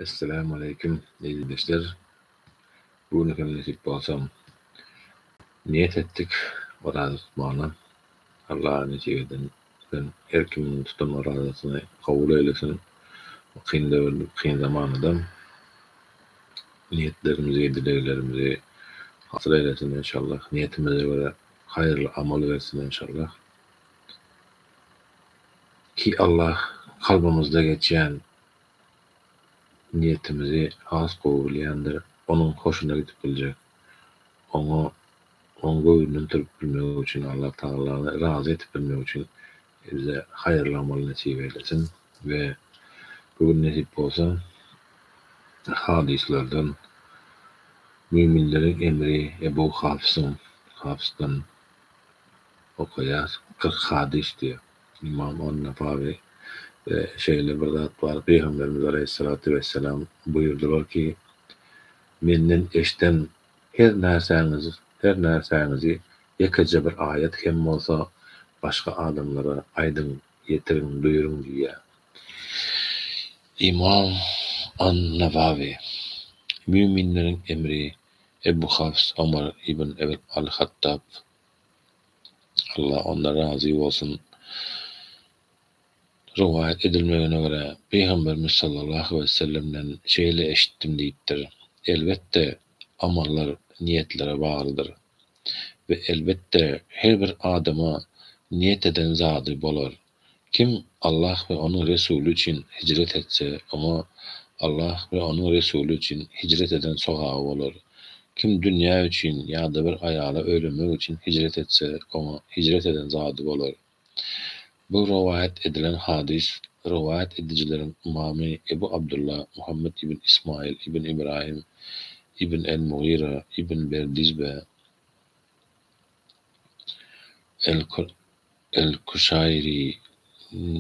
Esselamu aleýkum eziz ildeşler. Bu gün hem nesip bolsa niýet etdik oraza tutmagyna. Allah nesip eden her kimiň tutan orazasyny kabul eýlesin. Bu kyn döwürde, kyn zamanada niýetlerimizi, dileglerimizi hasyl eýlesin enşallah. Niýetimize görä haýyrly amal bersin enşallah. Ki Allah kalbymyzda geçýän niýetimizi has gowy bilýändir, onuň hoşuna gidip biljek, oňa oň göwnünden turup bilmek üçin, Allah Tagalany razy edip bilmek üçin bize haýyrly amal nesip eýlesin we bu gün nesip bolsa hadyslardan Müminleriň emri Ebu Hafsyň Hafsdan okaýas 40 hadys diýýär. Ymam an-Nawawi we şeýle bir zat bar, Pygamberimiz aleýhissalatu wesselam buýurdylar ki, Menden eşden her närsäňiz, her närsäňizi ýekeje bir aýat hem bolsa başga adamlara aýdyň, ýetiriň, duýuryň diýýär. Ymam an-Nawawi, Müminleriň emri Ebu Hafs Omar ibn al-Hattab Allah ondan razy bolsun, rowaýat edilmegine görä, Pygamberimiz sallallahu wessellemden şeýle eşitdim diýipdir, Elbetde, amallar niýetlere baglydyr we elbetde her bir adama niýet eden zady bolar. Kim Allah we Onuň Resuly üçin hijret etse, oňa Allah we Onuň Resuly üçin hijret eden sogaby bolar. Kim dünýä üçin ýa-da bir aýala öýlenmek üçin hijret etse, oňa hijret eden zady bolar. Bu rowaýat edilen hadys rowaýat edijileriň ymamy Ebu Abdullah Muhammet ibn Ismaýyl ibn Ybraýym ibn El-Mugyra ibn Berdizbe El-Kuşaýry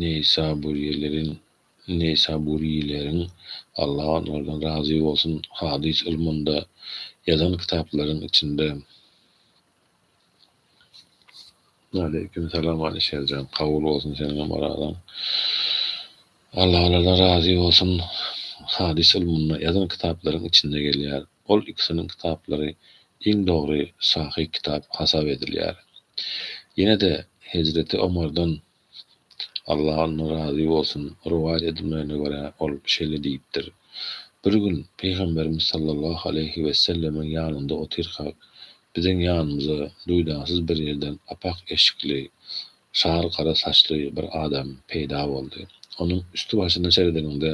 Neýsaburileriň, Neýsaburileriň, Allah onlardan razy bolsun, hadys ylmynda ýazan kitaplaryň içinde Aleýkim salam Alyşerjan, kabul bolsun seniňem orazaň. Allah olardan razy bolsun, hadys ylmynda ýazan kitaplaryň içinde gelýär. Ol ikisiniň kitaplary iň dogry sahyh kitap hasap edilýär. Ýene-de hezreti Omardan, Allah ondan razy bolsun, rowaýat edilmegine görä, ol şeýle diýipdir, Bir gün Pygamberimiz sallallahu aleýhi wesellemiň ýanynda otyrkak, biziň ýanymyza duýdansyz bir ýerden apak eşikli, şar gara saçly bir adam peýda boldy. Onuň üsti-başyna seredeniňde,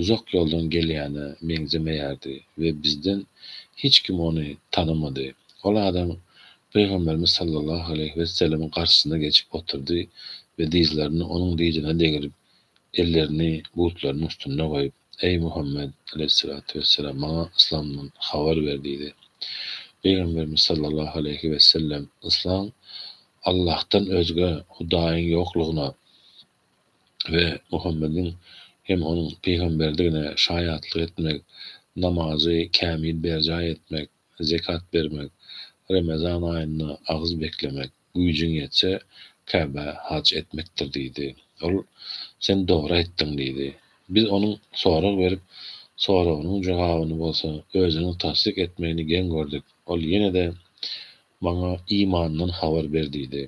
uzak ýoldan gelýäne meňzemeýärdi we bizden hiç kim ony tanamady. Ol adam Pygamberimiz sallallahu aleýhi wesellemiň garşysyna geçip oturdy we dyzlaryny onuň dyzyna degirip, ellerini butlarynyň üstünde goýup, Eý, Muhammet, aleýhissalatu wesselam, maňa yslamdan habar ber diýdi. Pygamberimiz sallallahu aleýhi wesellem, Yslam Allahdan özge hudaýyň ýoklugyna we Muhammediň hem onuň pygamberdigine şaýatlyk etmek, namazy kämil berjaý etmek, zekat bermek, Remezan aýynda agyz beklemek, güýjüň ýetse, Käbä haj etmekdir diýdi. Ol, Sen dogry aýtdyň diýdi. Biz onuň sorag berip, soragynyň jogabyny bolsa özüniň tassyk etmegini geň gördük. Ol ýene-de, Maňa imandan habar ber diýdi.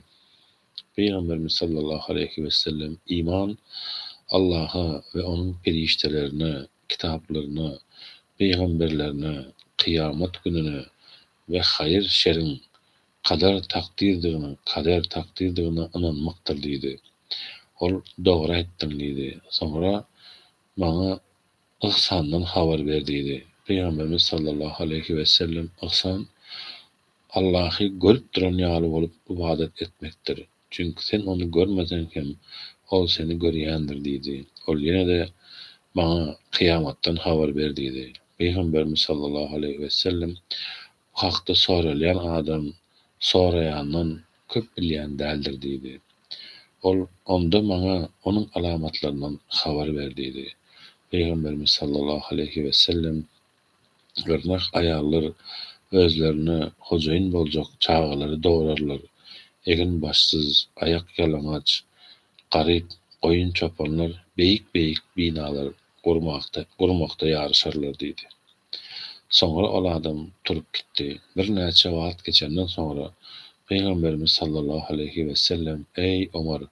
Pygamberimiz sallallahu aleýhi wesellem, Iman, Allaha we Onuň perişdelerine, kitaplaryna, pygamberlerine, kyýamat gününe we haýyr-şeriň kadar-takdyrdygyna, kader-takdyrdygyna ynanmakdyr diýdi. Ol, Dogry aýtdyň diýdi. Soňra maňa yhsandan habar ber diýdi. Pygamberimiz sallallahu aleýhi wesellem, Yhsan, Allahy görüp duran ýaly bolup ybadat etmekdir. Çünki sen ony görmeseň hem, Ol seni görýändir diýdi. Ol ýene-de, Maňa kyýamatdan habar ber diýdi. Pygamberimiz sallallahu aleýhi wesellem, Bu hakda soralýan adam soraýandan köp bilýän däldir diýdi. Ol, Onda maňa onuň alamatlaryndan habar ber diýdi. Pygamberimiz sallallahu aleýhi wesellem, Gyrnak aýallar özlerine hojaýyn boljak çagalary dograrlar, egin-başsyz, aýak ýalaňaç, garyp goýun çopanlar beýik-beýik binalar. gurmakda gurmakda ýaryşarlar diýdi. Soňra ol adam turup gitdi. Birnäçe wagt geçenden soňra Pygamberimiz sallallahu aleýhi wesellem, Eý, Omar!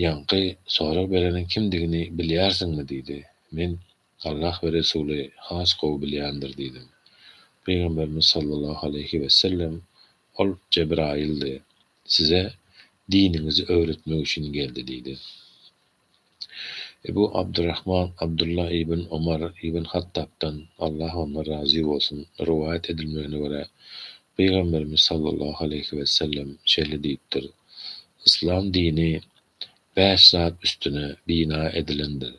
Ýaňky sorag bereniň kimdigini bilýärsiňmi? diýdi. Men, Allah we Resuly has gowy bilýändir diýdim. Pygamberimiz sallallahu aleýhi wesellem, Ol Jebraýyldy. Size diniňizi öwretmek üçin geldi diýdi. Ebu Abdurrahman Abdulla ibn Omar ibn Hattabdan, Allah ondan razy bolsun, rowaýat edilmegine görä, Pygamberimiz sallallahu aleýhi wesellem şeýle diýipdir, Yslam dini bäş zat üstüne bina edilendir,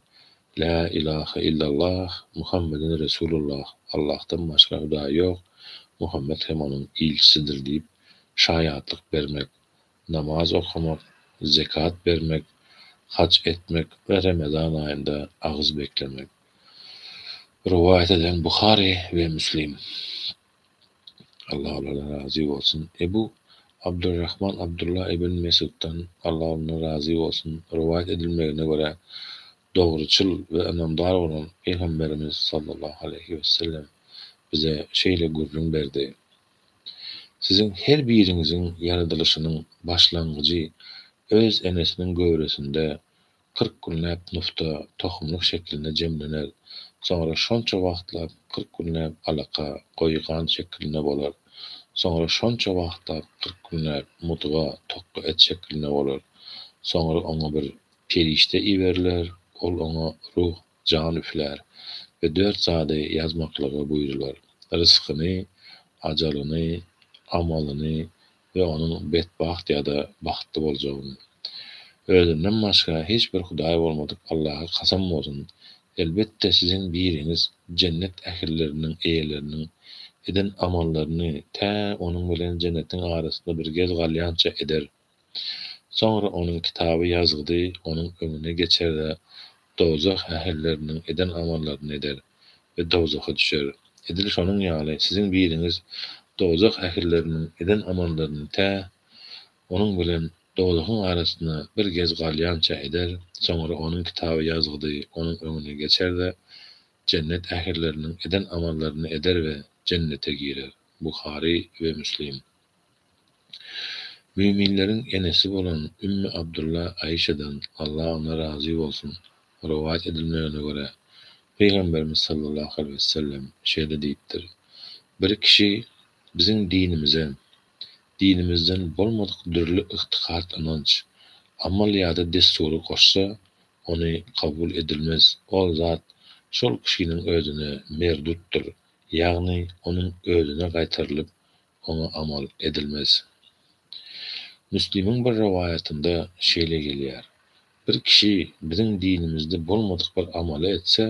Lä ilahe illallah, Muhammeden Resulullah, Allahdan başga hudaý ýok, Muhammet hem onuň ilçisidir diýip şaýatlyk bermek, namaz okamak, zekat bermek, haj etmek we Remezan aýynda agyz beklemek. Rowaýat eden Buhary we Müslim. Allah olardan razy bolsun. Ebu Abdurrahman Abdullah ibn Mesuddan, Allah ondan razy bolsun, rowaýat edilmegine görä, dogruçyl we ynamdar bolan Pygamberimiz sallallahu aleýhi wesellem bize şeýle gürrüň berdi, Siziň her biriňiziň ýaradylyşynyň başlangyjy öz enesiniň göwresinde 40 günläp nufta, tohumlyk şeklinde jemlener, soňra şonça wagtlap 40 günläp alaka, goýy gan şeklinde bolar, soňra şonça wagtlap 40 günläp mudga, tokga et şeklinde bolar, soňra oňa bir perişde iberiler, ol oňa ruh, jan üflär we dört zady ýazmaklyga buýrular, ryskyny, ajalyny, amalyny we onuň betbagt ýa-da bagtly boljagyny. Özünden başga hiç bir hudaý bolmadyk Allaha kasam bolsun, elbetde siziň biriňiz jennet ähilleriniň eýeleriniň eden amallaryny tä onuň bilen jennetiň arasynda bir gez galýança eder. Soňra onuň kitaby ýazgydy onuň öňüne geçer-de, dowzah ähilleriniň eden amallaryny eder we dowzaha düşer. Edil şonuň ýaly, siziň biriňiz dowzah ähilleriniň eden amallaryny tä onuň bilen dowzahyň arasynda bir gez galýança eder, soňra onuň kitaby ýazgydy onuň öňüne geçer-de, jennet ähilleriniň eden amallaryny eder we jennete girer. Buhary we Müslim. Müminleriň enesi bolan Ümmi Abdulla Aişadan, Allah ondan razy bolsun, rowaýat edilmegine görä, Pygamberimiz sallallahu aleýhi wesellem şeýle diýipdir, Bir kişi biziň dinimize, dinimizden bolmadyk dürli ygtykat-ynanç, amal ýa-da dessury goşsa, ony kabul edilmez, ol zat şol kişiniň özüne merdutdyr, ýagny onuň özüne gaýtarylyp, oňa amal edilmez. Müslimiň bir rowaýatynda şeýle gelýär, Bir kişi biziň dinimizde bolmadyk bir amaly etse,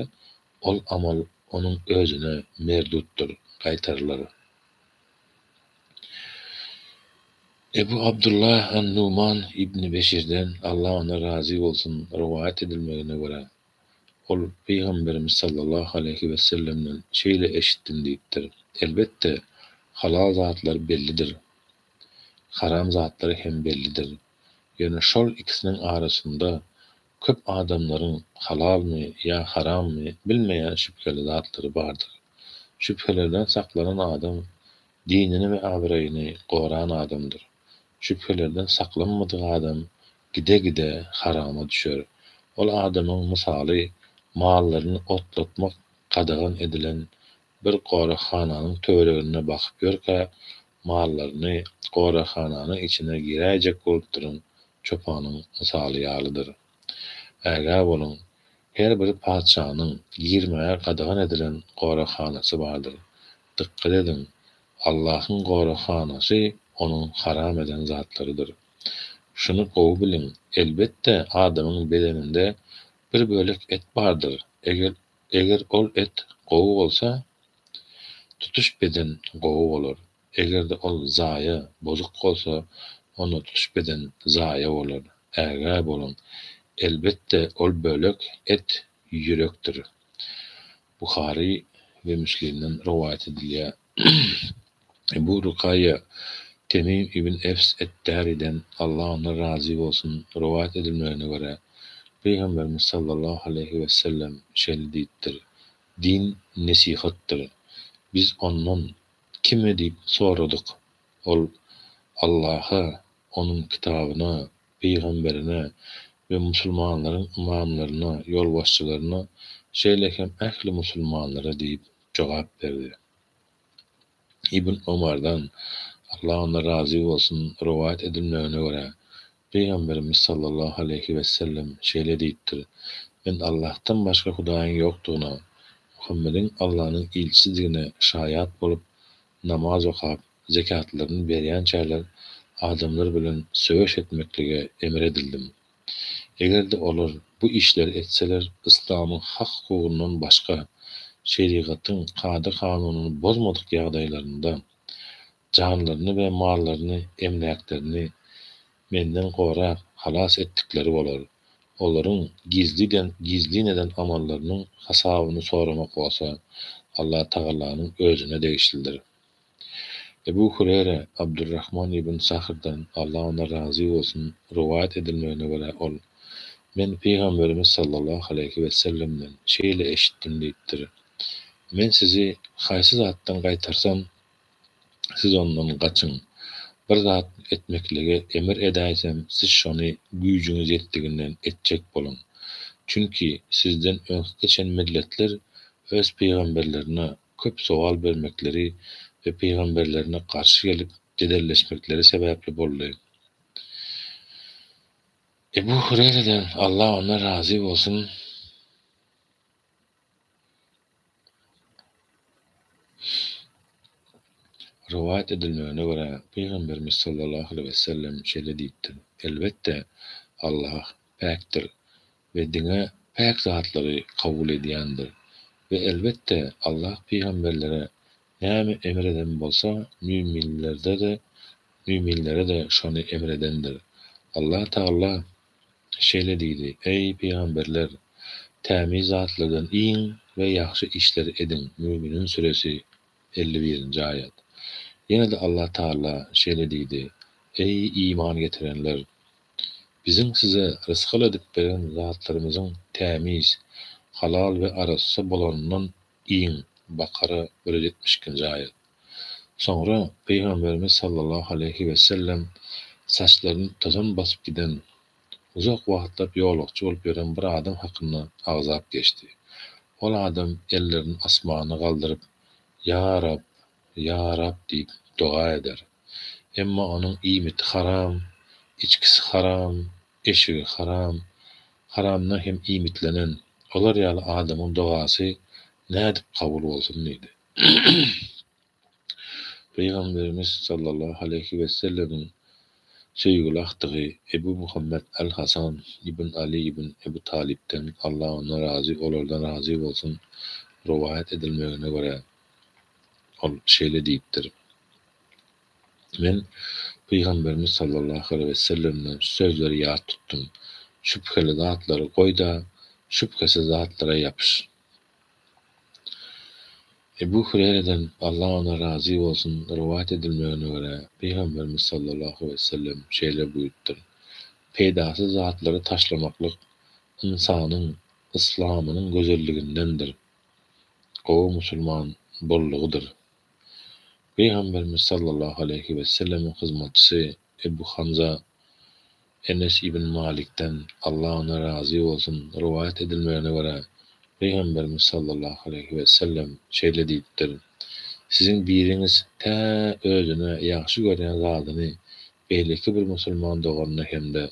ol amal onuň özüne merdutdyr, gaýtarylar. Ebu Abdullah an-Numan ibn Beşirden, Allah ondan razy bolsun, rowaýat edilmegine görä, Ol Pygamberimiz sallallahu aleýhi wesellemden şeýle eşitdim diýipdir, Elbetde, halal zatlar bellidir, haram zatlar hem bellidir. Ýöne şol ikisiniň arasynda köp adamlaryň halalmy ýa harammy bilmeýän şübheli zatlary bardyr. Şübhelerden saklanan adam dinini we abraýyny goran adamdyr. Şübhelerden saklanmadyk adam gide-gide harama düşer. Ol adamyň mysaly mallaryny otlatmak gadagan edilen bir goraghananyň töwereginde bakyp ýörkä, mallaryny goraghananyň içine giräýjek bolup duran çopanyň mysaly ýalydyr. Ägä boluň, her bir patyşanyň girmäge gadagan edilen goraghanasy bardyr. Dykgat ediň, Allahyň goraghanasy onuň haram eden zatlarydyr. Şuny gowy biliň, elbetde adamyň bedeninde bir bölek et bardyr, eger eger ol et gowy bolsa, tutuş beden gowy bolar, eger-de ol zaýa, bozuk bolsa, onda tutuş beden zaýa bolar. Ägä boluň, elbetde ol bölek et ýürekdir. Buhary we Müslimden rowaýat edilýär. Ebu Rukaýýa Temim ibn Efs et-Däriden, Allah ondan razy bolsun, rowaýat edilmegine görä, Pygamberimiz sallallahu aleýhi wesellem şeýle diýipdir, Din nesihatdyr. Biz ondan, Kime diýip soradyk. Ol, Allaha, Onuň kitabyna, pygamberine we musulmanlaryň ymamlaryna, ýolbaşçylaryna, şeýle hem ähli musulmanlara diýip jogap berdi. Ibn Omardan, Allah ondan razy bolsun, rowaýat edilmegine görä, Pygamberimiz sallallahu aleýhi wesellem şeýle diýipdir, Men Allahdan başga hudaýyň ýokdugyna, Muhammediň Allanyň ilçisidigine şaýat bolup, namaz okap, zekatlaryny berýänçäler adamlar bilen söweş etmeklige emr edildim. Eger-de olar bu işleri etseler, yslamyň hak-hukugyndan başga şerigatyň kada-kanunyny bozmadyk ýagdaýlarynda, janlaryny we mallaryny, emläklerini menden gorap, halas etdikleri bolar. Olaryň gizliden gizlin eden amallarynyň hasabyny soramak bolsa Allatagalanyň özüne degişlidir. Ebu Hureýre Abdurrahman ibn Sahrdan, Allah ondan razy bolsun, rowaýat edilmegine görä ol, Men Pygamberimiz sallallahu aleýhi wesellemden şeýle eşitdim diýipdir, Men sizi haýsy zatdan gaýtarsam, siz ondan gaçyň. Bir zat etmekligi emir edäýsem, siz şony güýjüňiz ýetdiginden etjek boluň. Çünki sizden öňki geçen milletler öz pygamberlerine köp sowal bermekleri we pygamberlerine garşy gelip jedelleşmekleri sebäpli boldy. Ebu Hureýreden, Allah ondan razy bolsun, rowaýat edilmegine görä, Pygamberimiz sallallahu aleýhi wesellem şeýle diýipdir, Elbetde, Allah päkdir we diňe päk zatlary kabul edýändir we elbetde Allah pygamberlere näme emr eden bolsa müminlerde-de müminlere-de şony emr edendir. Allah Tagala şeýle diýdi, Eý pygamberler! Tämiz zatlardan iýiň we ýagşy işleri ediň Müminun süresi, 51-nji aýat. Ýene-de Allah Tagala şeýle diýdi, Eý iman getirenler! Biziň size rysgal edip beren zatlarymyzyň tämiz, halal we arassa bolanyndan iýiň, Bakara, 172-nji aýat. Soňra Pygamberimiz sallallahu aleýhi wesellem saçlaryny tozan basyp giden, uzak wagtlap ýolagçy bolup ýören bir adam hakynda agzap geçdi. Ol adam ellerini asmana galdyryp, Ýa Rab, Ýa Rab diýip doga eder. Emma onuň iýmiti haram, içgisi haram, eşigi haram, haramdan hem iýmitlenen, olar ýaly adamyň dogasy nädip kabul bolsun diýdi. Pygamberimiz sallallahu aleýhi wesellemiň söýgüli agtygy Ebu Muhammet al-Hasan ibn Ali ibn Ebu Talypdan, Allah ondan razy, olardan razy bolsun, rowaýat edilmegine görä, Ol şeýle diýipdir, Men Pygamberimiz sallallahu aleýhi wesellemden şu sözleri ýat tutdum, Şübheli zatlary goý-da, şübhesiz zatlara ýapyş. Ebu Hureýreden, Allah ondan razy bolsun, rowaýat edilmegine görä, Pygamberimiz sallallahu aleýhi wesellem şeýle buýrupdyr, Peýdasyz zatlary taşlamaklyk ynsanyň yslamynyň gözelligindendir. gowy musulman boldugydyr. Pygamberimiz sallallahu aleýhi wesellemiň hyzmatçysy Ebu Hamza Enes ibn Malikden, Allah ondan razy bolsun, rowaýat edilmegine görä, Pygamberimiz sallallahu aleýhi wesellem şeýle diýipdir, Siziň biriňiz tä özüne ýagşy görýän zadyny beýleki bir musulman doganyna hem-de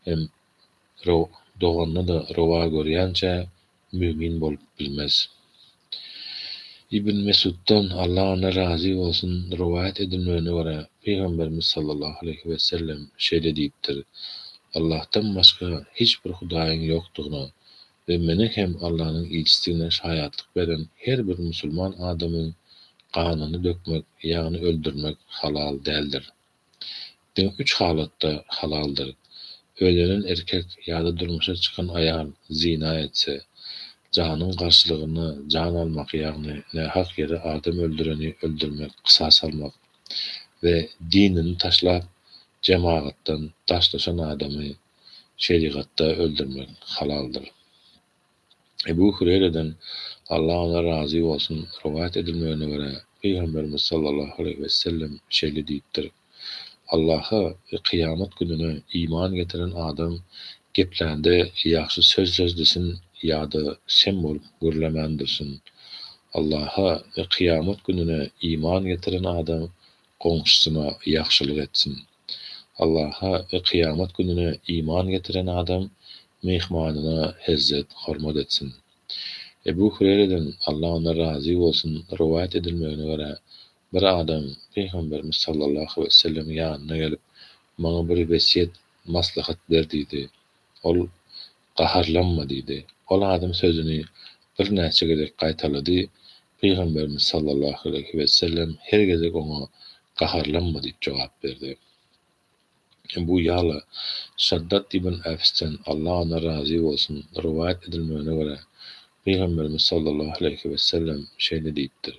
hem doganyna-da rowa görýänçä mümin bolup bilmez. Ibn Mesuddan, Allah ondan razy bolsun, rowaýat edilmegine görä, Pygamberimiz sallallahu aleýhi wesellem şeýle diýipdir, Allahdan başga hiç bir hudaýyň ýokdugyna we meniň hem Allanyň ilçisigine şaýatlyk beren her bir musulman adamyň ganyny dökmek, ýagny öldürmek halal däldir. Diňe üç halatda halaldyr, öýlenen erkek ýa-da durmuşa çykan aýal zyna etse, janyň garşylygyna jan almak ýagny nähak ýere adam öldüreni öldürmek kysas almak we dinini taşlap jemagatdan daşlaşan adamy. Şerigatda öldürmek halaldyr. Ebu Hüreýreden, Allah ondan razy bolsun, rowaýat edilmegine görä, Pygamberimiz sallallahu aleýhi wesellem şeýle diýipdir, Allaha we kyýamat gününe iman getiren adam geplände ýagşy söz sözlesin ýa-da sem bolup gürlemän dursun. Allaha we kyýamat gününe iman getiren adam goňşusyna ýagşylyk etsin. Allaha we kyýamat gününe iman getiren adam myhmanyna hezzet, hormat etsin. Ebu Hüreýreden, Allah ondan razy bolsun, rowaýat edilmegine görä, bir adam Pygamberimiz sallallahu wesellemiň ýanyna gelip, Maňa bir wesýet, maslahat ber diýdi. Ol, Gaharlanma diýdi. Ol adam sözüni birnäçe gezek gaýtalady, Pygamberimiz sallallahu aleýhi wesellem her gezek oňa Gaharlanma diýip jogap berdi. Ebu Ýala, Şaddat ibn Efsden, Allah ondan razy bolsun, rowaýat edilmegine görä, Pygamberimiz sallallahu aleýhi wesellem şeýle diýipdir,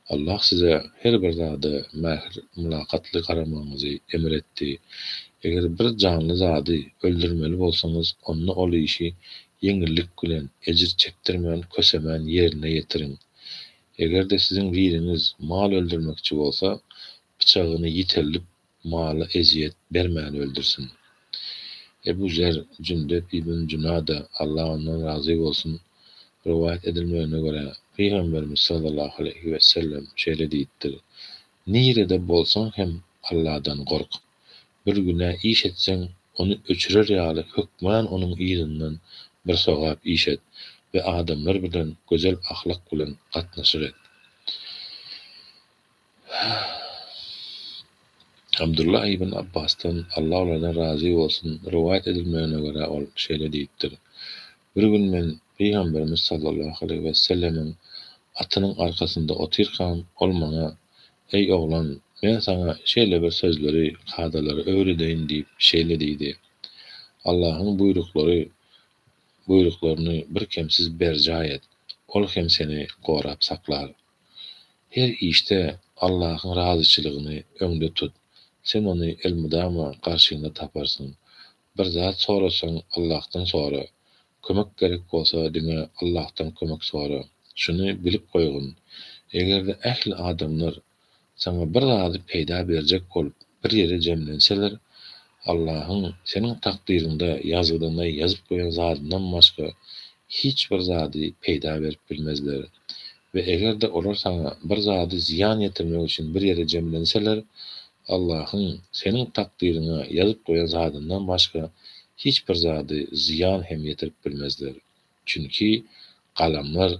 Allah size her bir zada mähir-mylakatly garamagyňyzy emr etdi. Eger bir janly zady öldürmeli bolsaňyz, onda ol işi ýeňillik bilen, ejir çekdirmän, kösemän ýerine ýetiriň. Eger-de siziň biriňiz mal öldürmekçi bolsa, pyçagyny ýiteldip, mala ezýet bermän öldürsin. Ebu Zer, Jündep ibn Junada, Allah ondan razy bolsun, rowaýat edilmegine görä, Pygamberimiz sallallahu aleýhi wesellem şeýle diýipdir, Nirede bolsaň hem Allahdan gork. Bir günä iş etseň, ony öçürer ýaly hökman onuň yzyndan bir sogap iş et we adamlar bilen gözel ahlak bilen gatnaşyk et. Abdullah ibn Abbasdan, Allah olardan razy bolsun, rowaýat edilmegine görä ol şeýle diýipdir, Bir gün men Pygamberimiz sallallahu aleýhi wesellemiň atynyň arkasynda otyrkam, ol maňa, Eý oglan, men saňa şeýle bir sözleri, kadalary öwredeýin diýip şeýle diýdi, Allahyň buýruklary buýruklaryny birkemsiz berjaý et, Ol hem seni gorap saklar. Her işde Allahyň razyçylygyny öňde tut, sen ony elmydama garşyňda taparsyň. Bir zat sorasaň Allahdan sora, kömek gerek bolsa diňe Allahdan kömek sora. Şuny bilip goýgun, eger-de ähli adamlar saňa bir zady peýda berjek bolup bir ýere jemlenseler, Allahyň seniň takdyryňda, ýazgydyňda ýazyp goýan zadyndan başga hiç bir zady peýda berip bilmezler. We eger-de olar saňa bir zady zyýan ýetirmek üçin bir ýere jemlenseler, Allahyň seniň takdyryňa ýazyp goýan zadyndan başga hiç bir zady zyýan hem ýetirip bilmezler. Çünki galamlar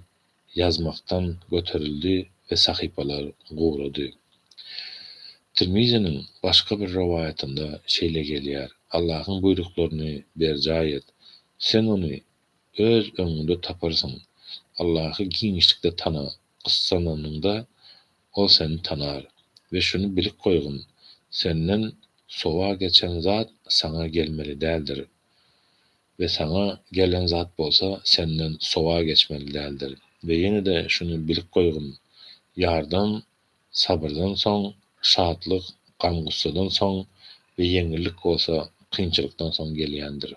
ýazmakdan göterildi we sahypalar gurady. Tirmiziniň başga bir rowaýatynda şeýle gelýär, Allahyň buýruklaryny berjaý et, sen ony Öz öňüňde taparsyň. Allahy giňişlikde tana, gyssananyňda Ol seni tanar. We şuny bilip goýgun, senden sowa geçen zat saňa gelmeli däldir. We saňa gelen zat bolsa senden sowa geçmeli däldir. We ýene-de şuny bilip goýgun, ýardam sabyrdan soň, şatlyk gam-gussadan soň we ýeňillik bolsa kynçylykdan soň gelýändir.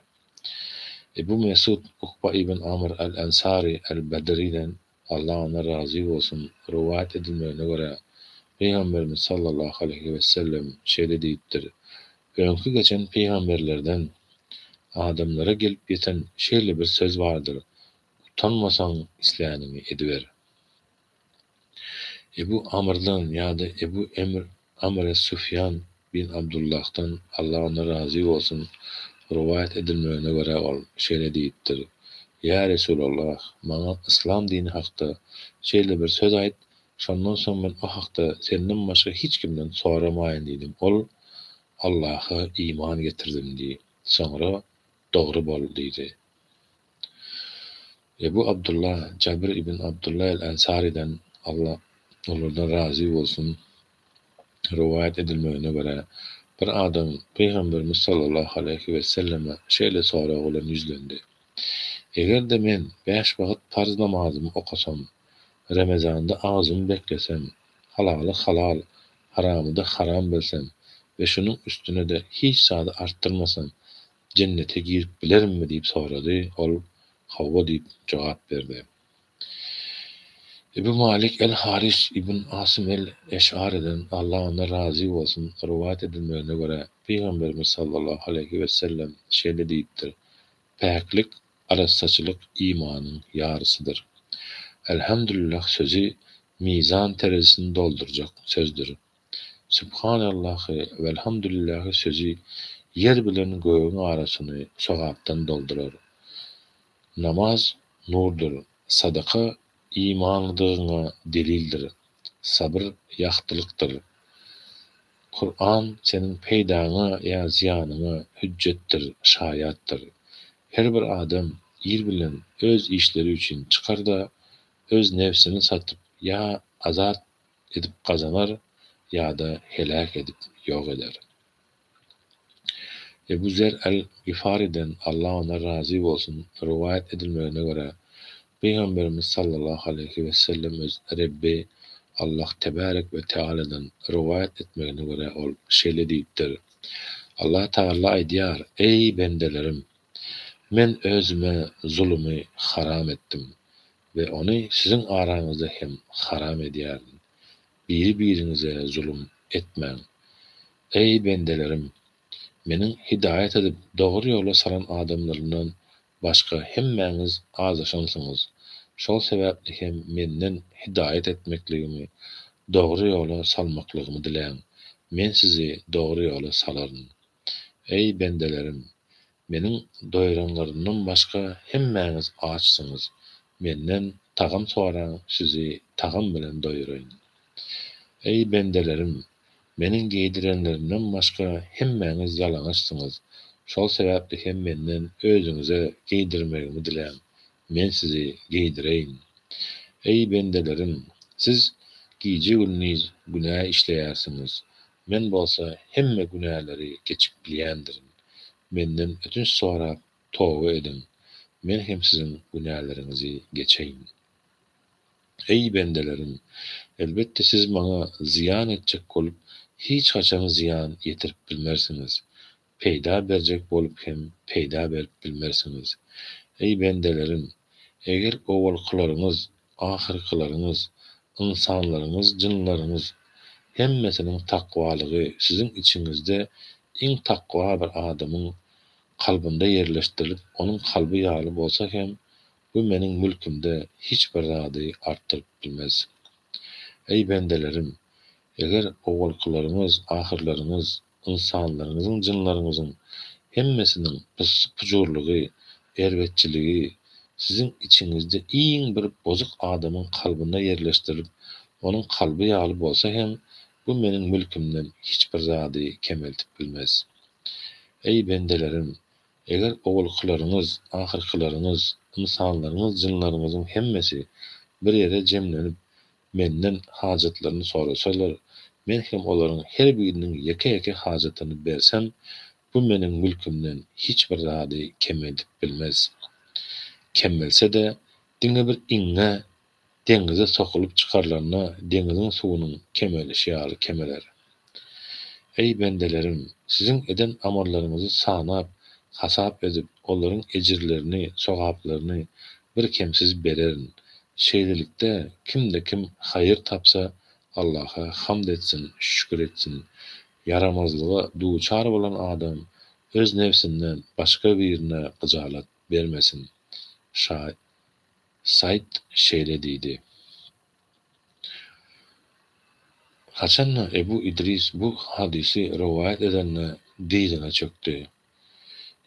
Ebu Mesud Ukba ibn Amr al-Ansary al-Badriden, Allah ondan razy bolsun, rowaýat edilmegine görä, Pygamberimiz sallallahu aleýhi wesellem şeýle diýipdir, Öňki geçen pygamberlerden adamlara gelip ýeten şeýle bir söz bardyr, Utanmasaň isläniňi ediber. Ebu Amrdan ýa-da Ebu Emr Amr es-Sufýan bin Abdullahdan, Allah ondan razy bolsun, rowaýat edilmegine görä ol şeýle diýipdir, Ýa Resulallah, maňa yslam dini hakda şeýle bir söz aýt, şondan soň men o hakda senden başga hiç kimden soramaýyn diýdim. Ol, Allaha iman getirdim diý. Soňra, Dogry bol diýdi. Ebu Abdullah Jabir ibn Abdullah el-Ensarydan, Allah olardan razy bolsun, rowaýat edilmegine görä, bir adam Pygamberimiz sallallahu aleýhi weselleme şeýle sorag bilen ýüzlendi, Eger-de men bäş wagt parz namazymy okasam, Remezanda agzymy beklesem, halaly halal, haramy-da haram bilsem we şunuň üstüne-de hiç zady artdyrmasam, Jennete girip bilerinmi diýip sorady, ol, Hawa diýip jogap berdi. Ebu Malik el-Haris ibn Asym el-Eş'arydan, Allah ondan razy bolsun, rowaýat edilmegine görä, Pygamberimiz sallallahu aleýhi wesellem şeýle diýipdir, Päklik, arassaçylyk imanyň ýarysydyr. Elhamdülillah sözi mizan terezisini doldurjak sözdür. Sübhanallahy welhamdülillahi sözi ýer bilen gögüň arasyny sogapdan doldurar. Namaz nurdur, sadaka imanlydygyňa delildir, sabyr ýagtylykdyr. Kuran seniň peýdaňa ýa zyýanyňa hüjjetdir, şaýatdyr. Her bir adam ir bilen öz işleri üçin çykar-da, öz nebsini satyp ýa azat edip gazanar ýa-da heläk edip ýok eder. Ebu Zer el-Gifarydan, Allah ondan razy bolsun, rowaýat edilmegine görä, Pygamberimiz sallallahu aleýhi wesellem öz Rebbi Allah tebärek we tealadan rowaýat etmegine görä ol şeýle diýipdir, Allah Tagala aýdýar, Eý bendelerim! Men özüme zulumy haram etdim we ony siziň araňyzda hem haram edýärin. Biri-biriňize zulum etmäň. Eý, bendelerim! Meniň hidaýat edip, dogry ýola salan adamlarymdan başga hemmäňiz azaşansyňyz. Şol sebäpli hem menden hidaýat etmekligimi, dogry ýola salmaklygymy diläň. Men sizi dogry ýola salaryn. Eý, bendelerim! Meniň doýranlarymdan başga hemmäňiz açsyňyz. Menden tagam soraň, sizi tagam bilen doýuraýyn. Eý, bendelerim! Meniň geýdirenlerimden başga hemmäňiz ýalaňaçsyňyz. Şol sebäpli hem menden özüňize geýdirmegimi diläň, men sizi geýdireýin. Eý, bendelerim! Siz gije-gündiz günä işleýärsiňiz. Men bolsa hemme günäleri geçip bilýändirin. Menden ötünç sorap, toba ediň, Men hem siziň günäleriňizi geçeýin. Eý, bendelerim! Elbetde siz Maňa zyýan etjek bolup, hiç haçan zyýan ýetirip bilmersiňiz. Peýda berjek bolup hem peýda berip bilmersiňiz. Eý, bendelerim! Eger owalkylaryňyz, ahyrkylaryňyz, ynsanlaryňyz, jynlaryňyz, hemmesiniň takwalygy siziň içiňizde iň takwa bir adamyň kalbynda ýerleşdirilip, onuň kalby ýaly bolsa hem, bu meniň mülkümde hiç bir zady artdyryp bilmez. Eý, bendelerim! Eger owalkylaryňyz, ahyrlaryňyz, ynsanlaryňyzyň, jynlaryňyzyň hemmesiniň pyssy-pujurlygy, erbetçiligi siziň içiňizde iň bir bozuk adamyň kalbynda ýerleşdirilip, onuň kalby ýaly bolsa hem, bu meniň mülkümden hiç bir zady kemeltip bilmez. Eý, bendelerim! Eger owalkylaryňyz, ahyrkylaryňyz, ynsanlaryňyz, jynlaryňyzyň hemmesi bir ýere jemlenip, menden hajatlaryny sorasalar, men hem olaryň her biriniň ýeke-ýeke hajatyny bersem, bu meniň mülkümden hiç bir zady kemeldip bilmez. Kemelse-de, diňe bir iňňe deňize sokulyp çykarylanda deňiziň suwunyň kemelişi ýaly kemeler. Eý, bendelerim! Siziň eden amallaryňyzy sanap, hasap edip, olaryň ejirlerini, sogaplaryny birkemsiz bererin. Şeýlelikde, kimde-kim haýyr tapsa, Allaha hamd etsin, şükür etsin. Ýaramazlyga duçar bolan adam öz nebsinden başga birine gyjalat bermesin. Said şeýle diýdi. Haçan-da Ebu Idris bu hadysy rowaýat edende dyzyna çökdi.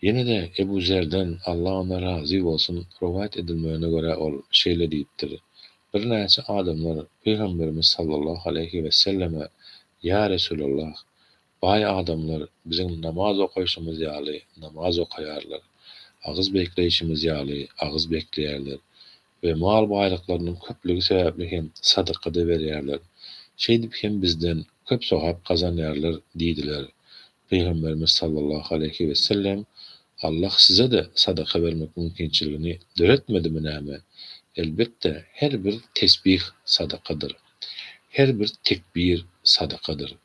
Ýene-de Ebu Zerden, Allah ondan razy bolsun, rowaýat edilmegine görä ol şeýle diýipdir, Birnäçe adamlar Pygamberimiz sallallahu aleýhi weselleme, Ýa Resulallah! Baý adamlar biziň namaz okaýşymyz ýaly namaz okaýarlar, agyz bekleýşimiz ýaly agyz bekleýärler we mal-baýlyklarynyň köplügi sebäpli hem sadaka-da berýärler. Şeýdip hem bizden köp sogap gazanýarlar diýdiler. Pygamberimiz sallallahu aleýhi wesellem, Allah size-de sadaka bermek mümkinçiligini döretmedimi näme? Elbetde, her bir tesbih sadakadyr. Her bir tekbir sadakadyr.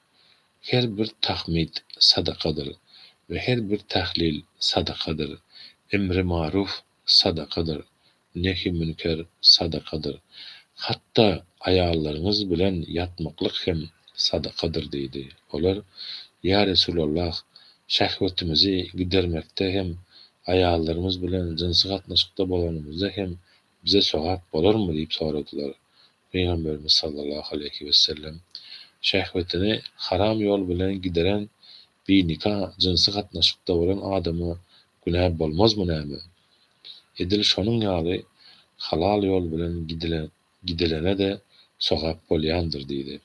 Her bir tahmid sadakadyr. We her bir tahlil sadakadyr. Emri maruf sadakadyr. Nehi münker sadakadyr. Hatda aýallaryňyz bilen ýatmaklyk hem sadakadyr diýdi. Olar, Ýa Resulallah, şehwetimizi gidermekde hem, aýallarymyz bilen jynsy gatnaşykda bolanymyzda hem bize sogap bolarmy diýip soradylar. Pygamberimiz sallallahu aleýhi wesellem, Şehwetini haram ýol bilen gideren binika jynsy gatnaşykda bolan adama günä bolmazmy näme? Edil şonuň ýaly halal ýol bilen gidilene-de sogap bolýandyr diýdi.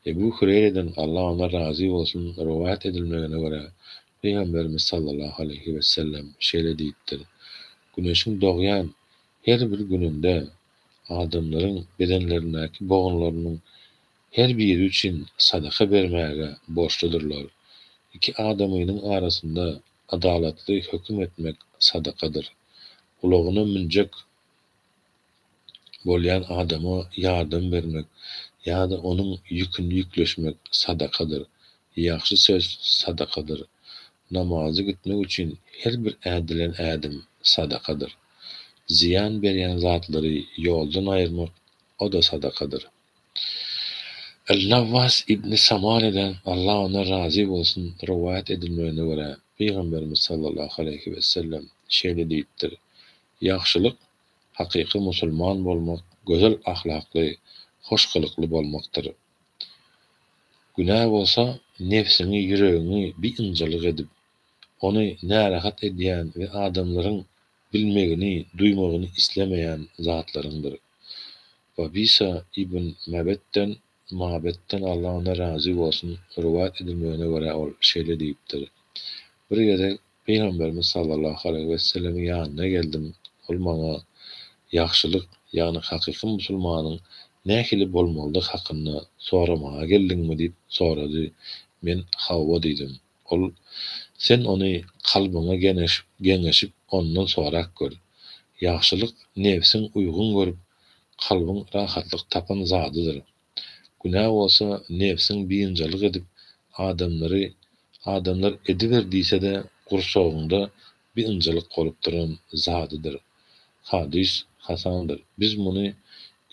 Ebu Hüreýreden, Allah ondan razy bolsun, rowaýat edilmegine görä, Pygamberimiz sallallahu aleýhi wesellem şeýle diýipdir, Güneşiň dogýan her bir gününde adamlaryň bedenlerindäki bogunlarynyň her biri üçin sadaka bermäge borçludyrlar. Iki adamynyň arasynda adalatly höküm etmek sadakadyr. Ulagyna münjek bolýan adama ýardam bermek ýa-da onuň ýüküni ýükleşmek sadakadyr. Ýagşy söz sadakadyr. Namaza gitmek üçin her bir ädilen ädim sadakadyr. Zyýan berýän zatlary ýoldan aýyrmak o-da sadakadyr. El-Nawwas ibn Samaneden, Allah ondan razy bolsun, rowaýat edilmegine görä, Pygamberimiz sallallahu aleýhi wesellem şeýle diýipdir, Ýagşylyk, hakyky musulman bolmak, gözel ahlakly, hoş gylykly bolmakdyr. Günä bolsa, nebsiňi, ýüregiňi biynjalyk edip, ony närahat edýän we adamlaryň bilmegini, duýmagyny islemeýän zatlaryňdyr. Wabisa ibn Mabetden, Mabetden, Allah ondan razy bolsun, rowaýat edilmegine görä ol şeýle diýipdir, Bir gezek Pygamberimiz sallallahu aleýhi wesellemiň ýanyna geldim, ol maňa ýagşylyk, ýagny hakyky musulmanyň nähili bolmalydygy hakynda soramaga geldiňmi diýip sorady, men hawa diýdim. Ol, Sen ony kalbyňa geňeşip ondan sorap gör. Ýagşylyk nebsiň uýgun görüp, kalbyň rahatlyk tapan zadydyr. Günä bolsa nebsiň biynjalyk edip, adamlary adamlar ediber diýse-de gursagyňda biynjalyk bolup duran zadydyr. Hadys hasandyr. Biz muny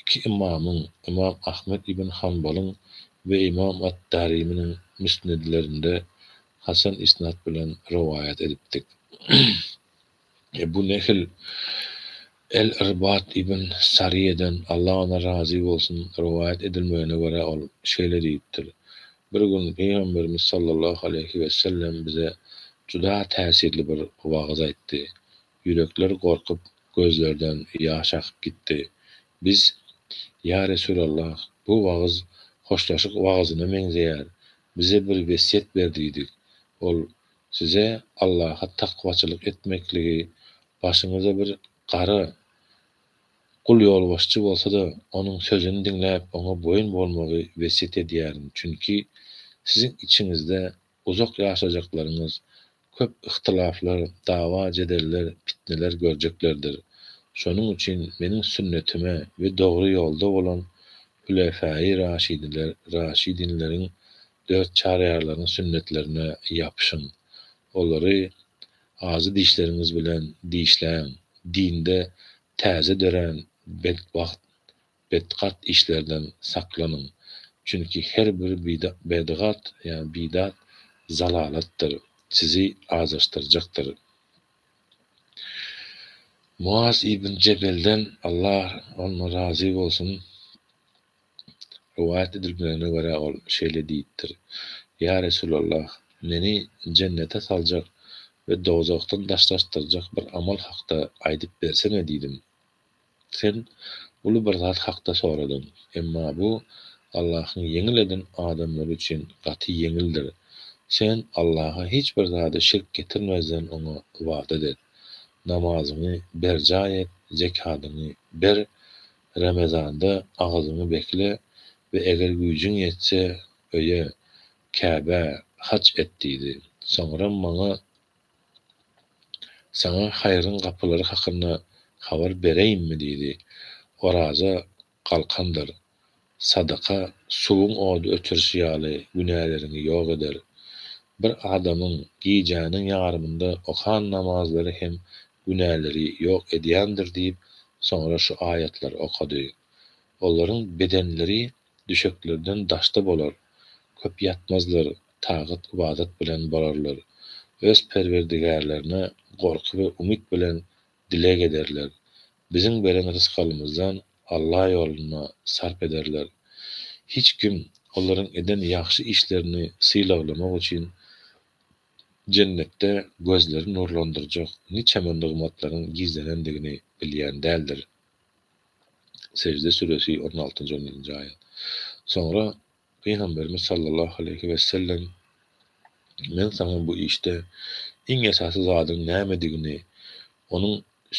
iki ymamyň, Ymam Ahmet ibn Hanbalyň we Ymam at-Dariminiň müsnedlerinde hasan isnat bilen rowaýat edipdik. Ebu Nehl El-Irbat ibn Saryýeden, Allah ondan razy bolsun, rowaýat edilmegine görä ol şeýle diýipdir, Bir gün Pygamberimiz sallallahu aleýhi wesellem bize juda täsirli bir wagyz aýtdy. Ýürekler gorkup, gözlerden ýaş akyp gitdi. Biz, Ýa Resulallah, bu wagyz hoşlaşyk wagyzyna meňzeýär, bize bir wesýet ber diýdik. Ol, Size Allaha takwaçylyk etmekligi, başyňyza bir gara gul ýolbaşçy bolsa-da, onuň sözüni diňläp, oňa boýun bolmagy wesýet edýärin, çünki siziň içiňizde uzak ýaşajaklaryňyz, köp yhtylaflar, dawa-jedeller, pitneler görjeklerdir. Şonuň üçin meniň sünnetime we dogry ýolda bolan hülefäi raşidinleriň, dört çaryýarlaryň sünnetlerine ýapyşyň. Olary ajy dişleriňiz bilen dişläň. Dinde täze dörän betbagt Betgat işlerden saklanyň, çünki her bir bedgat, ýagny bidat, zalalatdyr, sizi azaşdyrjakdyr. Muaz ibn Jebelden, Allah ondan razy bolsun, rowaýat edilmegine görä ol şeýle diýipdir, Ýa Resulallah, meni jennete saljak we dowzahdan daşlaşdyrjak bir amal hakda aýdyp bersene diýdim. Sen uly bir zat hakda soradyň. Emma bu Allahyň ýeňil eden adamlary üçin gaty ýeňildir. Sen Allaha hiç bir zady şirk getirmezden Oňa ybadat et. Namazyňy berjaý et, zekadyňy ber, Remezanda agzyňy bekle we eger güýjüň ýetse öýe, Käbä, haç et diýdi. Soňram maňa Saňa haýryň gapylary hakynda habar bereýinmi? diýdi. Oraza galkandyr. Sadaka suwuň ody öçürişi ýaly günäleriňi ýok eder. Bir adamyň gijäniň ýarymynda okan namazlary hem günäleri ýok edýändir diýip, soňra şu aýatlary okady. Olaryň bedenleri düşeklerden daşda bolar, köp ýatmazlar, tagat-ybadat bilen bolarlar. Öz Perwerdigärlerine gorky we umyt bilen dileg ederler. Biziň beren rysgalymyzdan Alla ýolunda sarp ederler. Hiç kim olaryň eden ýagşy işlerini sylaglamak üçin jennetde gözleri nurlandyrjak niçeme nygmatlaryň gizlenendigini bilýän däldir. Sejde süresi, on altynjy, on ýedinji aýat. Soňra Pygamberimiz sallallahu aleýhi wesellem, Men saňa bu işde iň esasy zadyň nämedigini, onuň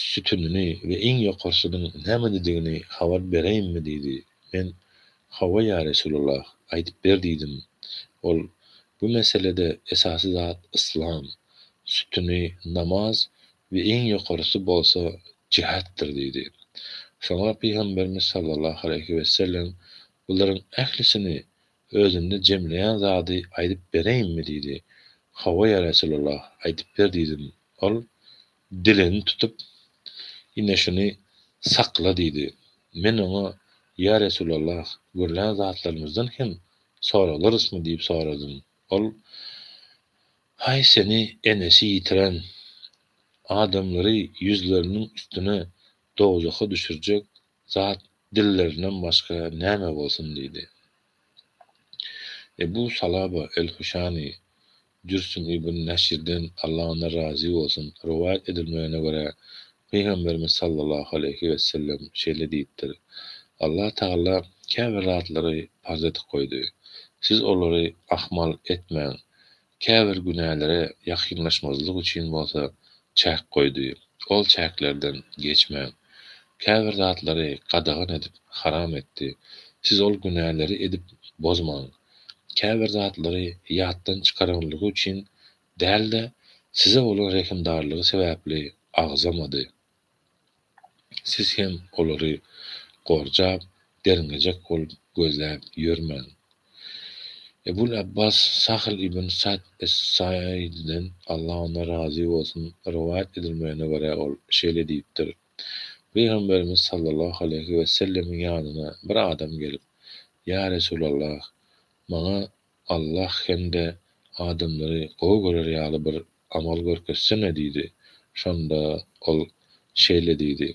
sütünini we iň ýokarsynyň nämededigini habar bereýinmi diýdi. Men, Hawa, ýa Resulallah, aýdyp ber diýdim. Ol, Bu meselede esasy zat yslam, sütüni namaz we iň ýokarysy bolsa jihatdyr diýdi. Soňra Pygamberimiz sallallahu aleýhi wesellem, Bularyň ählisini özünde jemleýän zady aýdyp bereýinmi diýdi. Hawa, ýa Resulallah, aýdyp ber diýdim. Ol dilini tutup, Ine şuny sakla diýdi. Men oňa, Ýa Resulallah, gürlän zatlarymyzdan hem soralarysmy diýip soradym. Ol, Haý seni enesi ýitiren, adamlary ýüzleriniň üstüne dowzaha düşürjek zat dillerinden başga näme bolsun diýdi. Ebu Salaba el-Huşani, Jürsüm ibn Neşirden, Allah ondan razy bolsun, rowaýat edilmegine görä, Pygamberimiz sallallahu aleýhi wesellem şeýle diýipdir, Allah Tagala käbir zatlary parz edip goýdy. Siz olary ahmal etmäň. Käbir günälere ýakynlaşmazlyk üçin bolsa çäk goýdy, ol çäklerden geçmäň. Käbir zatlary gadagan edip, haram etdi, siz ol günäleri edip bozmaň. Käbir zatlary ýatdan çykaranlygy üçin däl-de, size bolan rehimdarlygy sebäpli agzamady. Siz hem olary gorjap, derňejek bolup gözläp ýörmäň. Ebul Abbas Sahl ibn Sa'd es-Sa'ididen, Allah ondan razy bolsun, rowaýat edilmegine görä ol şeýle diýipdir, Pygamberimiz sallallahu aleýhi wesellemiň ýanyna bir adam gelip, Ýa Resulallah, maňa Allah hem-de adamlary gowy görer ýaly bir amal görkezsene diýdi. Şonda ol şeýle diýdi,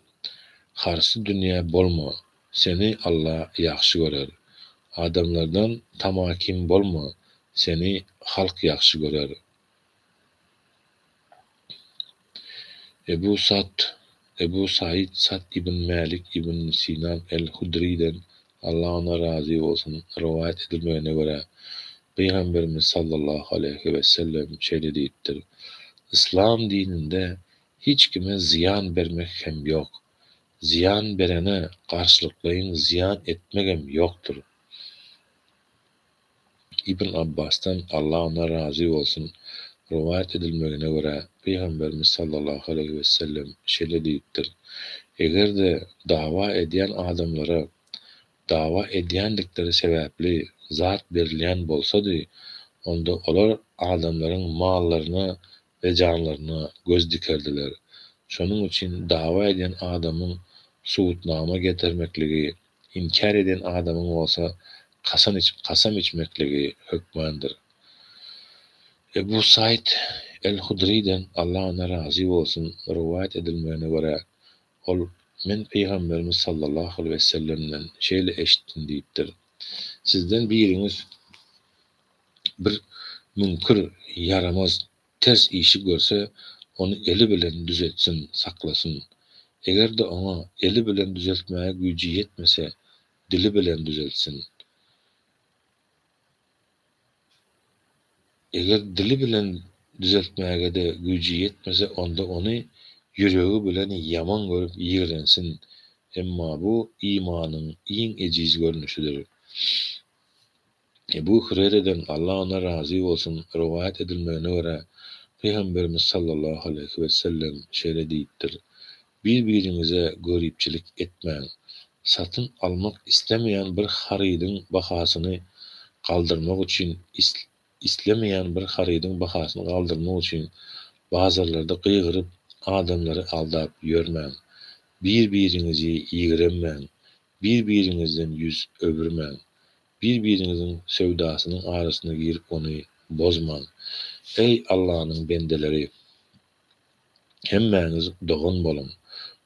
Harsy dünýä bolma, seni Alla ýagşy görer. Adamlardan tamakin bolma, seni halk ýagşy görer. Ebu Sa'd, Ebu Said Sa'd ibn Mälik ibn Sinan el-Hudryden, Allah ondan razy bolsun, rowaýat edilmegine görä, Pygamberimiz sallallahu aleýhi wesellem şeýle diýipdir, Yslam dininde hiç kime zyýan bermek hem ýok, zyýan berene garşylyklaýyn zyýan etmegem ýokdur. Ibn Abbasdan, Allah ondan razy bolsun, rowaýat edilmegine görä, Pygamberimiz sallallahu aleýhi wesellem şeýle diýipdir, Eger-de dawa edýän adamlara dawa edýändikleri sebäpli zat berilýän bolsady, onda olar adamlaryň mallaryna we janlaryna göz dikerdiler. Şonuň üçin dawa edýän adamyň subutnama getirmekligi, inkär edýän adamyň bolsa kasam içmekligi hökmandyr. Ebu Said el-Hudryden, Allah ondan razy bolsun, rowaýat edilmegine görä, ol, Men Pygamberimiz sallallahu aleýhi wesellemden şeýle eşitdim diýipdir, Sizden biriňiz bir müňkür, ýaramaz, ters işi görse, ony eli bilen düzetsin, saklasyn. Eger-de oňa eli bilen düzeltmäge güýji ýetmese, dili bilen düzeltsin. Eger dili bilen düzeltmäge-de güýji ýetmese, onda ony ýüregi bilen ýaman görüp ýigrensin. Emma bu imanyň iň ejiz görnüşidir. Ebu Hüreýreden, Allah ondan razy bolsun, rowaýat edilmegine görä, Pygamberimiz sallallahu aleýhi wesellem şeýle diýipdir, Bir-biriňize göripçilik etmäň. Satyn almak islemeýän bir harydyň bahasyny galdyrmak üçin. islemeýän bir harydyň bahasyny galdyrmak üçin bazarlarda gygyryp, adamlary aldap ýörmäň. Bir-biriňizi ýigrenmäň, bir-biriňizden ýüz öwürmäň. Bir-biriňiziň söwdasynyň arasyna girip ony bozmaň. Eý, Allanyň bendeleri! Hemmäňiz dogan boluň!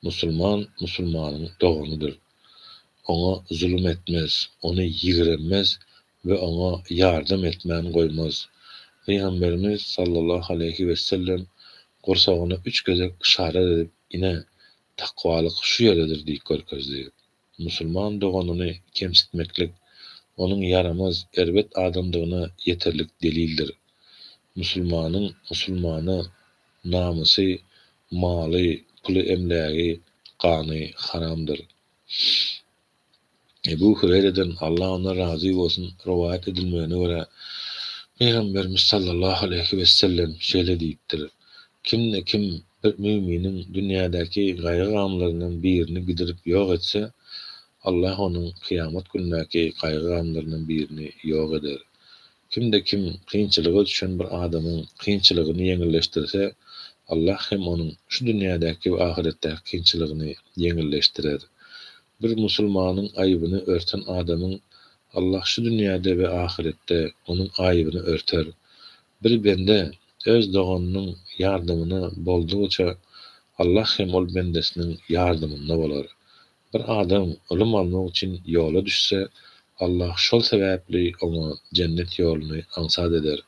Musulman musulmanyň doganydyr. Oňa zulum etmez, ony ýigrenmez we oňa ýardam etmän goýmaz. Pygamberimiz sallallahu aleýhi wesellem gursagyna üç gezek yşarat edip, Ine, takwalyk şu ýerdedir diýip görkezdi. Musulman doganyny kemsitmeklik, onuň ýaramaz, erbet adamdygyna ýeterlik delildir. Musulmanyň musulmana namysy, maly, puly-emlägi, gany haramdyr. Ebu Hüreýreden, Allah ondan razy bolsun, rowaýat edilmegine görä, Pygamberimiz sallallahu aleýhi wesellem şeýle diýipdir, Kimde-kim bir müminiň dünýädäki gaýgy-gamlaryndan birini gidirip ýok etse, Allah onuň kyýamat günündäki gaýgy-gamlaryndan birini ýok eder. Kimde-kim kynçylyga düşen bir adamyň kynçylygyny ýeňilleşdirse, Allah hem onuň şu dünýädäki we ahyretdäki kynçylygyny ýeňilleşdirer. Bir musulmanyň aýybyny örten adamyň Allah şu dünýäde we ahyretde onuň aýybyny örter. Bir bende öz doganynyň ýardamyna boldugyça Allah hem ol bendesiniň ýardamynda bolar. Bir adam ylym almak üçin ýola düşse, Allah şol sebäpli oňa jennet ýoluny aňsat eder.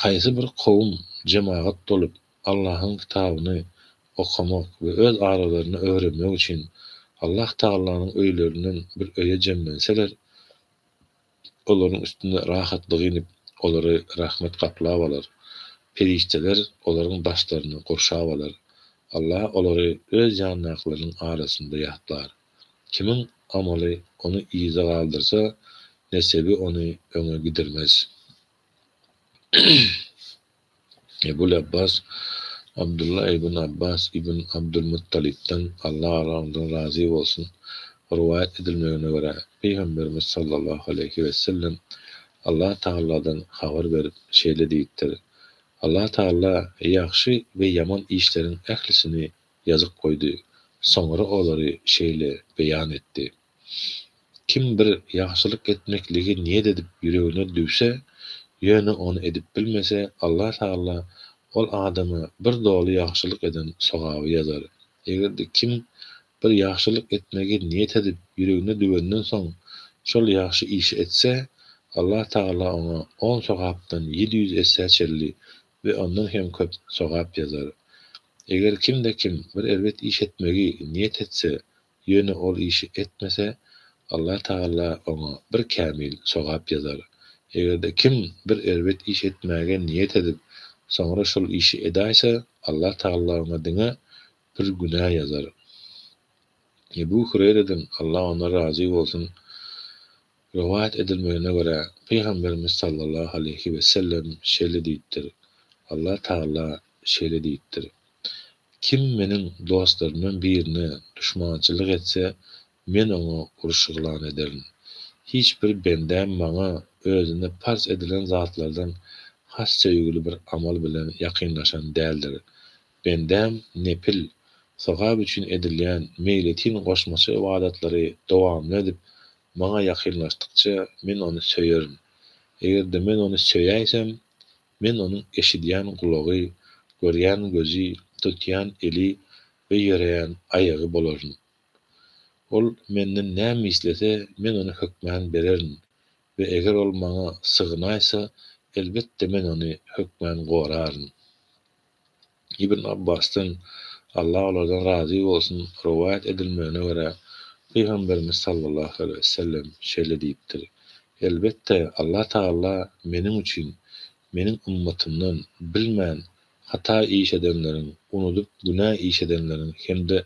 Haýsy bir kowum jemagat bolup, Allahyň kitabyny okamak we öz aralarynda öwrenmek üçin Allah Tagalanyň öýlerinden bir öýe jemlenseler, Olaryň üstüne rahatlyk inip, olary rahmet gaplap alar. Perişdeler olaryň daşlaryny gurşap alar. Allah olary Öz ýanyndakylarynyň arasynda ýatlar. Kimiň amaly ony yza galdyrsa, nesebi ony öňe gidirmez. Ebul Abbas Abdylla ibn Abbas ibn Abdulmuttalypdan, Allah ondan razy bolsun, rowaýat edilmegine görä, Pygamberimiz sallallahu aleýhi wesellem Allah Tagaladan habar berip şeýle diýipdir, Allah Tagala ýagşy we ýaman işleriň ählisini ýazyp goýdy, soňra olary şeýle beýan etdi. Kim bir ýagşylyk etmekligi niýet edip ýüregine düwse, ýöne ony edip bilmese, Allah Tagala ol adama bir doly ýagşylyk eden sogaby ýazar. Eger-de kim bir ýagşylyk etmegi niýet edip ýüregine düwenden soň şol ýagşy işi etse, Allah Tagala oňa on sogapdan 700 essä çenli we ondan hem köp sogap ýazar. Eger kimde-kim bir erbet iş etmegi niýet etse, Ýöne ol işi etmese, Allah Tagala oňa bir kämil sogap ýazar. Eger-de kim bir erbet iş etmäge niýet edip, soňra şol işi edäýse, Allah Tagala oňa diňe bir günä ýazar. Ebu Hüreýreden, Allah ondan razy bolsun, rowaýat edilmegine görä, Pygamberimiz sallallahu aleýhi wesellem şeýle diýipdir, Allah Tagala şeýle diýipdir, Kim meniň dostlarymdan birine duşmançylyk etse, men oňa uruş yglan ederin. Hiç bir bendäm maňa özüne parz edilen zatlardan has söýgüli bir amal bilen ýakynlaşan däldir. Bendäm nepil, sogap üçin edilýän meýletin goşmaça ybadatlary dowamly edip, maňa ýakynlaşdykça, men ony söýerin. Eger-de men ony söýäýsem, Men onuň eşidýän gulagy, görýän gözi, tutýan eli we ýöreýän aýagy bolaryn. Ol menden näme islese, men ony hökmän bererin we eger ol maňa sygynaýsa, elbetde men ony hökmän goraryn. Ibn Abbasdan, Allah olardan razy bolsun, rowaýat edilmegine görä, Pygamberimiz sallallahu aleýhi wesellem şeýle diýipdir, Elbetde, Allah Tagala meniň üçin, meniň ymmatymdan bilmän hata iş edenleriň, unudyp günä iş edenleriň hem-de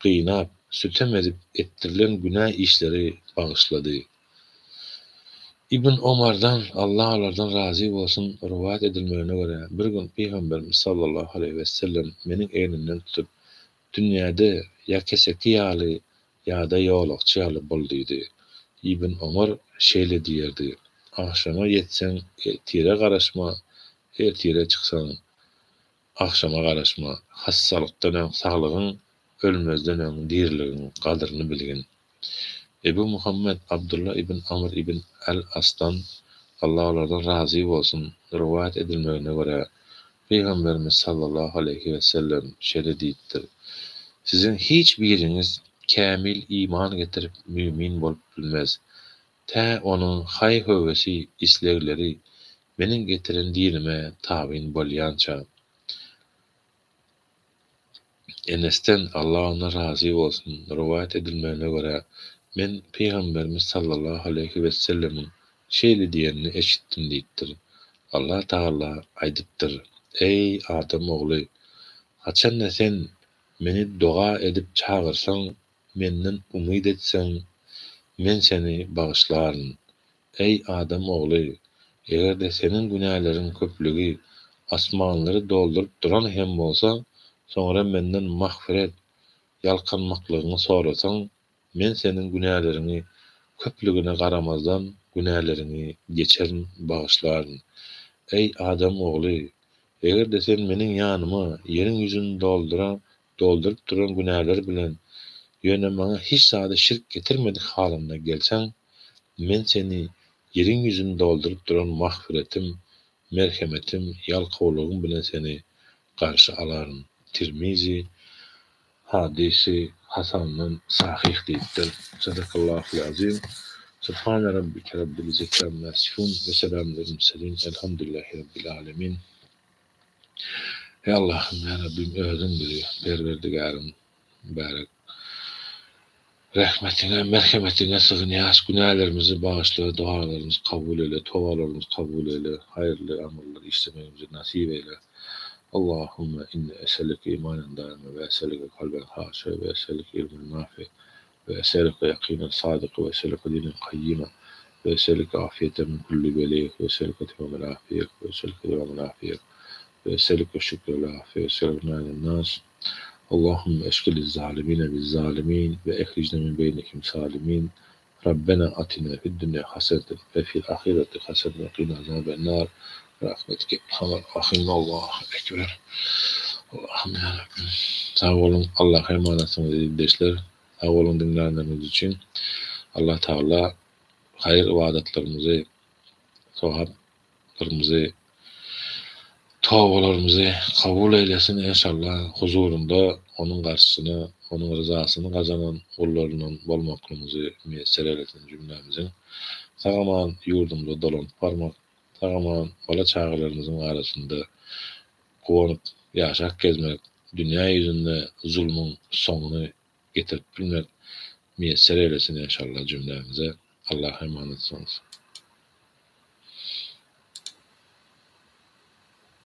gynap, sütem edip etdirilen günä işleri bagyşlady. Ibn Omardan, Allah olardan razy bolsun, rowaýat edilmegine görä, bir gün Pygamberimiz sallallahu aleýhi wesellem meniň egnimden tutup, Dünýäde ýa keseki ýaly, ýa-da ýolagçy ýaly bol diýdi. Ibn Omar şeýle diýerdi. Agşama ýetseň, ertire garaşma, ertire çyksaň, agşama garaşma. Hassalykdan öň saglygyň, ölmezden öň diriligiň gadyryny bilgin. Ebu Muhammet Abdylla ibn Amr ibn Äl-Asdan, Allah olardan razy bolsun, rowaýat edilmegine görä, Pygamberimiz sallallahu aleýhi wesellem şeýle diýipdir, Siziň hiç biriňiz kämil iman getirip mümin bolup bilmez, tä onuň haý-höwesi, islegleri meniň getiren dinime tabyn bolýança. Enesden, Allah ondan razy bolsun, rowaýat edilmegine görä, Men Pygamberimiz sallallahu aleýhi wesellemiň şeýle diýenini eşitdim diýipdir, Allah Tagala aýdypdyr, Eý, adam ogly! Haçanda sen Meni doga edip çagyrsaň, Menden umyt etseň, Men seni bagyşlaryn. Eý, adam ogly! Eger-de seniň günäleriň köplügi asmanlary dolduryp duran hem bolsa, soňra Menden magfyret, ýalkanmaklygyňy sorasaň, Men seniň günäleriňi köplügine garamazdan, günäleriňi geçerin, bagyşlaryn. Eý, adam ogly! Eger-de sen Meniň ýanyma ýeriň ýüzüni dolduran dolduryp duran günäler bilen, ýöne Maňa hiç zady şirk getirmedik halyňda gelseň, Men seni ýeriň ýüzüni dolduryp duran magfyretim, merhemetim, ýalkawlygym bilen seni garşy alaryn. Tirmizi, Hadysy hasandan sahyh diýipdir. Sadakallahul azim. Subhane rabbike rabbil izzeti amma ýasifun we selamun alel murselin elhamdülillahi rabbil alemin. Eý Allahym ýa Rabbim özüň bizi Perwerdigärim mübärek Rehmetiňe merhemetiňe sygynýas günälerimizi bagyşla dogalarymyzy kabul eýle tobalarymyzy kabul eýle haýyrly amallar işlemegimizi nasyp eýle Allahumma inni eselüke imanen daima we eselüke kalben haşe we eselüke ilmen nafi we eselüke ýakinen sadyka we eselüke dinen kaýýima we eselüke afiýeten min kulli beliýe we eselüke temamel afiýe we eselüke dewamel afiýe we eselüke şükrel afiýe we eselüke ginanen nas Allahümme eşgiliz zalimine biz zalimin we ehrijne min beýnihim salimin Rabbena atina fid dünýa haseneten we fil ahireti haseneten we qina azaben nar Birahmetike erhamer rahimin Allahu ekber Allahym ýa Rabbim Sag boluň Allaha emanatsyňyz eziz Sag boluň diňlänleriňiz üçin Allah Tagala haýyr ybadatlarymyzy sogap larymyzy tobalarymyzy kabul eýlesin enşalla huzurynda onuň garşysyna onuň ryzasyny gazanan gullaryndan bolmaklygymyzy miýesser eýlesin jümlämiziň sag-aman ýurdumyza dolanyp barmak sag-aman bala-çagalarymyzyň arasynda guwanyp ýaşap gezmek dünýä ýüzünde zulmuň soňuny getirip bilmek miýesser eýlesin enşalla jümlämize Allaha emanatsyňyz.